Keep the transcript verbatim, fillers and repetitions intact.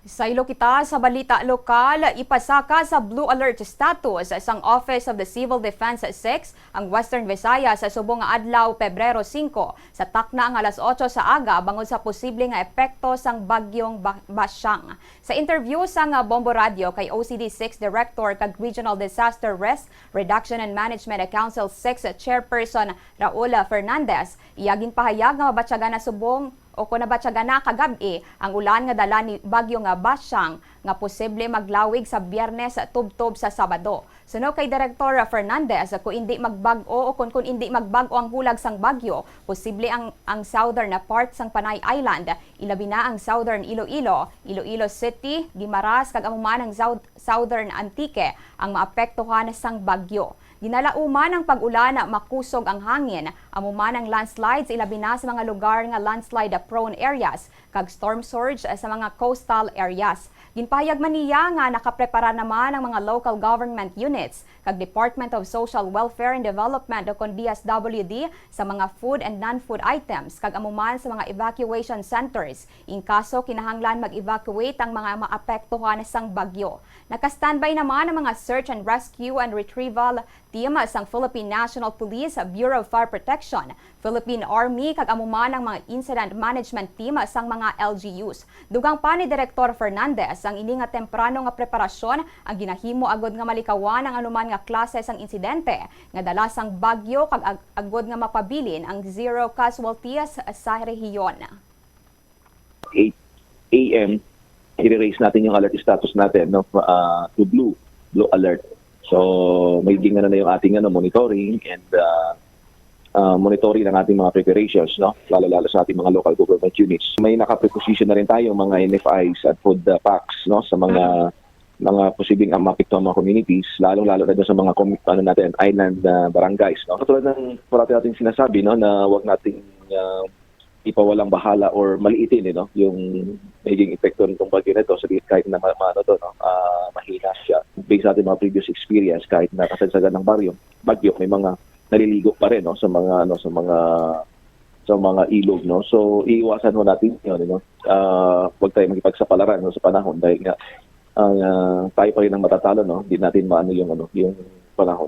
Saylo kita sa balita lokal, ipasaka sa Blue Alert status sang Office of the Civil Defense Six ang Western Visayas sa subong nga adlaw, Pebrero singko, sa takna nga alas otso sa aga bangod sa posible nga epekto sang Bagyong Ba-, Basyang. Sa interview sang Bombo Radio kay O C D Six Director kag Regional Disaster Risk Reduction and Management Council Six Chairperson Raul Fernandez, iya ginpahayag nga mabatyagan na subong o kon nabatyagan na kagab-i ang ulan nga dala ni Bagyo nga Basyang nga posible maglawig sa Biyernes tubtob sa Sabado. Suno kay Direktor Fernandez, kung indi magbag-o o kon, kung indi magbag-o ang hulag sang bagyo, posible ang, ang southern na part sang Panay Island, ilabi na ang Southern Iloilo, Iloilo City, Guimaras, kag amo man ang South-, Southern Antique ang maapektuhan sang bagyo. Ginalauman ang pag-ulan, makusog ang hangin, amo man ang landslides, ilabi na sa mga lugar nga landslide-prone areas, kag storm surge sa mga coastal areas. Ginpahayag man niya nga nakaprepara naman ang mga local government units kag Department of Social Welfare and Development o kon D S W D sa mga food and non-food items kag amo man sa mga evacuation centers in kaso kinahanglan mag-evacuate ang mga maapektuhan sang bagyo. Naka-standby naman ang mga search and rescue and retrieval team sang Philippine National Police, Bureau of Fire Protection, Philippine Army, kag amo man ang mga incident management team sang mga L G Us. Dugang pa ni Direktor Fernandez, ang ini nga temprano nga preparasyon ang ginahimo agud nga malikawan ang anuman nga klase sang insidente nga dala sang bagyo kag ag-, agud nga mapabilin ang zero casualties sa rehiyon. eight A M, i-raise natin yung alert status natin, no, ah, to blue, blue alert. So, may ginano na yung ating, ano, monitoring and, ah, ah, monitoring ng ating mga preparations, no, lalo-lalo sa ating mga local government units. May nakapreposition na rin tayo, mga N F Is at food, ah, packs, no, sa mga mga posibleng, ah, maapektuhan mga communities, lalong-lalo na dun sa mga com-, ano natin, island, ah, barangays, no. Katulad ng parati nating sinasabi, no, na wag nating, ah, ipawalang bahala or maliitin, eh, no, yung magiging epekto nitong bagyo na ito, sabihin kahit na ma-, maano to, no, ah, mahina siya. Based sa ating mga previous experience, kahit na kasagsagan ng bagyo, bagyo, may mga naliligo pa rin, no, sa mga, ano, sa mga, sa mga ilog, no. So, iiwasan ho natin yun, no. Ah, wag tayo makipagsapalaran, no, sa panahon dahil nga, ah, tayo pa rin ang matatalo, no. Hindi natin maano yung, ano, yung panahon.